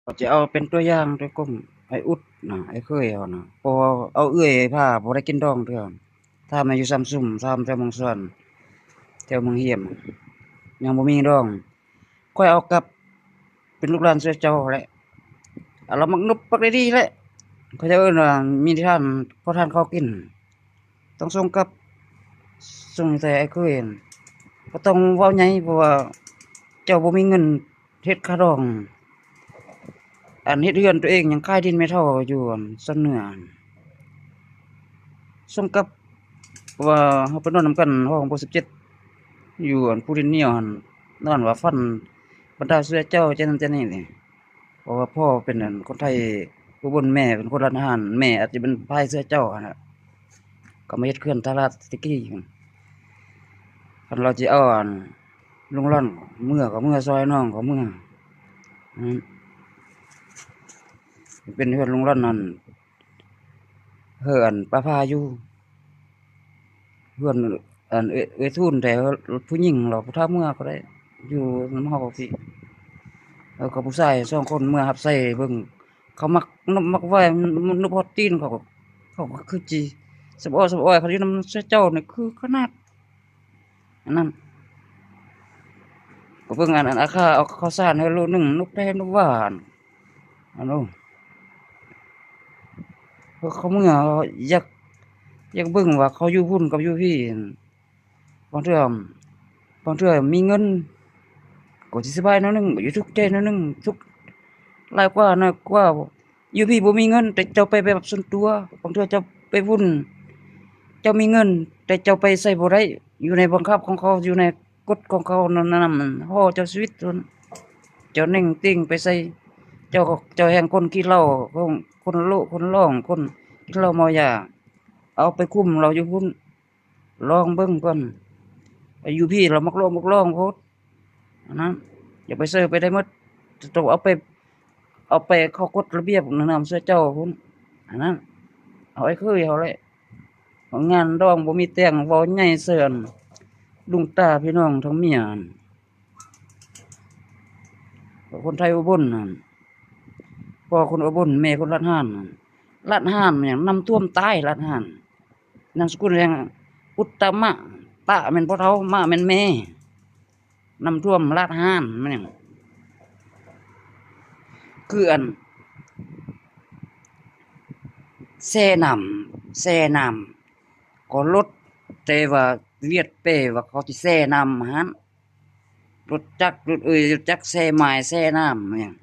ຂ້ອຍຈະເອົາເປັນຕົວຢ່າງໂດຍກົງ ອ້າຍອຸດນະ ອ້າຍເຂີຍເຮົານະ ເພາະວ່າເອົາເອື້ອຍພາບໍ່ໄດ້ກິນດອງເທື່ອ ຖາມແມ່ຢູ່ຊຳຊຸມ ຖາມແຖວເມືອງສວນ ແຖວເມືອງຮຽມ ຍັງບໍ່ມີດອງ. ຂ້ອຍເອົາກັບເປັນລູກຫຼານເສືອເຈົ້າແຫຼະ ລາວມັກນຸບມັກໄດ້ດີແຫຼະ ເຂົາເຈົ້າເອີ້ນວ່າມີທ່ານ ພໍທ່ານເຂົ້າກິນ ຕ້ອງສົ່ງກັບ ສົ່ງໃສ່ອ້າຍເຂີຍ ບໍ່ຕ້ອງເວົ້າໃຫຍ່ ເພາະວ່າເຈົ້າບໍ່ມີເງິນເຮັດຄ່າດອງ ອັນເຮັດເຮືອນຕົວເອງຍັງຂາຍດິນແມ່ເຖົ້າຢູ່ອັນຊອນເໜືອ ສົ່ງກັບ ເພາະວ່າເຮົາໄປນອນນຳກັນຫ້ອງເບີສິບເຈັດ ຢູ່ອັນພູດິນໜຽວຫັ້ນ ນອນວ່າຝັນບັນດາເສືອເຈົ້າຈັ່ງນັ້ນຈັ່ງນີ້ນີ້ ເພາະວ່າພໍ່ເປັນອັນຄົນໄທອຸບົນ ແມ່ເປັນຄົນລາດອາຫານ ແມ່ອາດຈະເປັນພາຍເສືອເຈົ້າຫັ້ນນະ ກໍມາເຮັດເຂື່ອນທ່າລາດແຕ່ກີ້ ຄັນລາວຊິເອົາອັນລຸງຫຼອນເມືອກໍເມືອ ຊ່ອຍນ້ອງກໍເມືອ ອືມ ເປັນເຮືອນລຸງຫຼອນນັ້ນ ເຮືອນປ້າພາຢູ່ ເຮືອນອັນເອື້ອຍ ເອື້ອຍທູນ ແຕ່ຜູ້ຍິງລາວບໍ່ຖ້າເມືອກໍໄດ້ ຢູ່ນຳເຮົາພີ້ ເອີ ເຂົາຜູ້ຊາຍສອງຄົນເມືອຮັບໃຊ້ເບິ່ງ ເຂົາມັກນຸບມັກໄຫວ້ ນຸບຮອດຕີນ ເຂົາກໍ ເຂົາກໍຄືຊິສຳອ້ອຍສຳອ້ອຍ ຄັນຢູ່ນຳເສືອເຈົ້ານີ້ຄືຂະໜາດ ອັນນັ້ນ ກໍເບິ່ງອັນ ອັນອາຄາເອົາເຂົ້າສານໃຫ້ໂລໜຶ່ງ ນົກແຕ້ນົກຫວ່ານ ອັນໂອ້ ເຂົາເມືອ ຢາກ ຢາກເບິ່ງວ່າເຂົາຢູ່ພຸ້ນກັບຢູ່ພີ້ ບາງເທື່ອ ບາງເທື່ອມີເງິນກໍຊິສະບາຍໜ້ອຍໜຶ່ງ ຢູ່ທຸກໃຈໜ້ອຍໜຶ່ງ ທຸກຫຼາຍກວ່າ ໜ້ອຍກວ່າ ຢູ່ພີ້ບໍ່ມີເງິນ ແຕ່ເຈົ້າໄປແບບສ່ວນຕົວ ບາງເທື່ອເຈົ້າໄປວຸ້ນ ເຈົ້າມີເງິນ ແຕ່ເຈົ້າໄປໃຊ້ບໍ່ໄດ້ ຢູ່ໃນບັງຄັບຂອງເຂົາ ຢູ່ໃນກົດຂອງເຂົານັ້ນນຳ ຫໍ່ເຈົ້າຊີວິດ ເຈົ້າເໜັງຕິ່ງໄປໃສ່ ເຈົ້າ ເຈົ້າແຮ່ງຄົນຂີ້ເຫຼົ້າ ຄົນ ຄົນໂລະຄົນຫຼອງ ຄົນກິນເຫຼົ້າເມົາຢາ ເອົາໄປຄຸມລາວຢູ່ພຸ້ນ ລອງເບິ່ງກ່ອນ ໄປຢູ່ພີ້ລາວມັກໂລະມັກຫຼອງໂພດ ອັນນັ້ນ ຢ່າໄປເຊີໄປໄດ້ໝົດ ຕ້ອງເອົາໄປ ເອົາໄປເຂົ້າກົດລະບຽບນຳເສືອເຈົ້າພຸ້ນ ອັນນັ້ນ ເອົາອ້າຍເຂີຍເຮົາແຫຼະ ງານດອງບໍ່ມີແຕ່ງ ເວົ້າໃຫຍ່ໃສ່ອັນລຸງຕາພີ່ນ້ອງທັງເມຍ ຄົນໄທອຸບົນຫັ້ນ ພໍ່ຄົນອຸບົນ ແມ່ຄົນລາດຫານ ລາດຫານຫຍັງ ນ້ຳຖ້ວມຕາຍລາດຫານ ນາມສະກຸນຫຍັງ ອຸດຕະມະ ຕະແມ່ນພໍ່ເຖົ້າ ມະແມ່ນແມ່ ນ້ຳຖ້ວມລາດຫານ ແມ່ນຫຍັງ ຄືອັນ ແຊ່ນ້ຳ ແຊ່ນ້ຳ ກໍລົດ ແຕ່ວ່າວຽດແປວ່າເຂົາຊິແຊ່ນ້ຳຫັ້ນ ລົດຈັກ ລົດເອີຍ ລົດຈັກແຊ່ໝາຍ ແຊ່ນ້ຳ ແມ່ນຫຍັງ